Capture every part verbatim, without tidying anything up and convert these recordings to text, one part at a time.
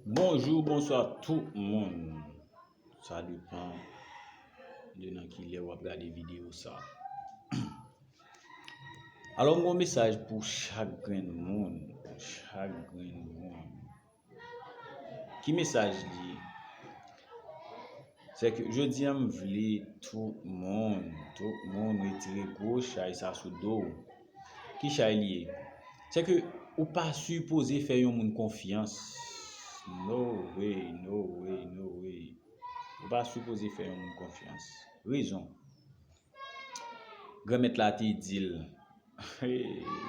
Bonjou, bonswa tout moun. Sa depann de nan ki lè w ap gade videyo sa. Alò, m gen yon mesaj pou chak grenn moun, pou chak grenn moun. Ki mesaj li ye? Se ke jodi a m vle tout moun, tout moun retire gwo chay sa sou do w. Ki chay li ye? Se ke ou pa sipoze fè yon moun konfyans. No way, no way, no way. Ou pa sipoze fè yon moun konfyans. Rezon. Granmèt la te di l.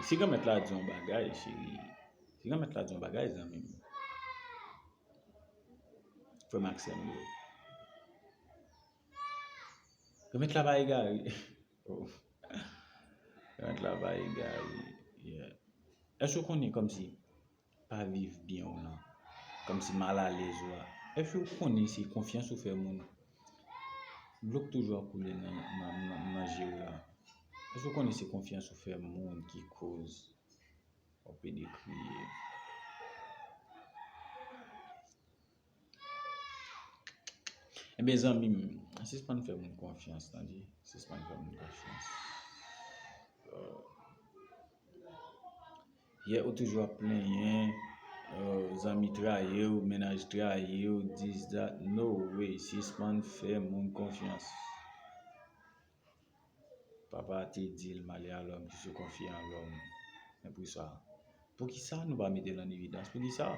Si Granmèt la di yon bagay, cheri. Si Granmèt la di yon bagay, zanmi m. Frè m ak sè m yo. Granmèt la pa egare. Oh. Granmèt la pa egare. Yeah. Èske w konnen kòmsi pa viv byen w lan, kòmsi malalèz ou a? Èske w konnen se konfyans ou fè moun? Dlo k toujou ap koule nan, nan, nan, nan je w la. Èske w konnen se konfyans ou fè moun ki koz w ap pede kriye? Ebyen, zanmi m, sispann fè moun konfyans, tande. Sispann fè moun konfyans. Yè ou toujou ap plenyen, zanmi trayi w, mennaj trayi w, this, that. No way, sispann fè moun konfyans. Papa te di l, malè a lòm ki se konfye an lòm. Men poukisa? Poukisa nou pa mete l an evidans? Poukisa?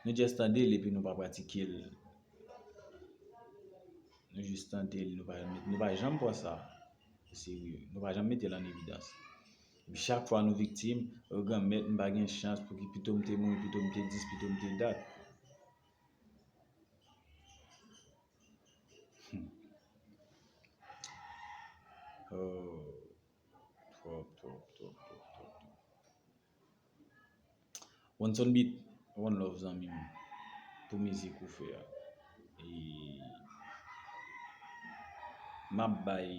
Nou just tande l epi nou pa pratike l. Nou jis tande l, nou pa, nou pa janm pran sa o serye. Nou pa janm mete l an evidans. Epi chak fwa nou viktim, o granmèt, m pa gen chans, pouki pito m te mouri, pito m te dis, pito m te dat. Hmm. Oh, twòp, twòp, twòp, twòp, twòp, twòp. One Son Beat, one love, zanmi m, pou mizik ou fè a. E m ap bay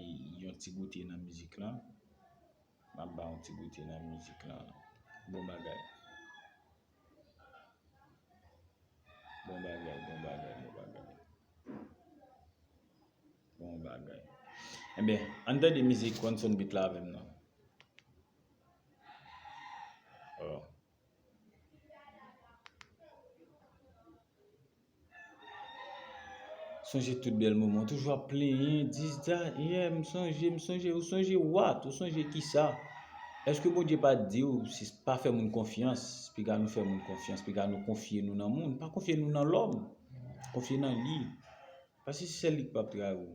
yon ti goute nan mizik lan. M ap bay yon ti goute nan mizik lan. Bon bagay. Bon bagay, bon bagay, bon bagay. Bon bagay. Enben, ann tande mizik One Son Beat la avè m non. Oh. Sonje tout bèl moman, toujou ap plenyen, this, that, yeah, m sonje, m sonje, ou sonje what? Ou sonje kisa? Èske Bondye pa t di w, si pa fè moun konfyans, piga nou fè moun konfyans, piga nou konfye nou nan moun, pa konfye nou nan lòm, konfye nan li. Paske se sèl li k p ap trayi w.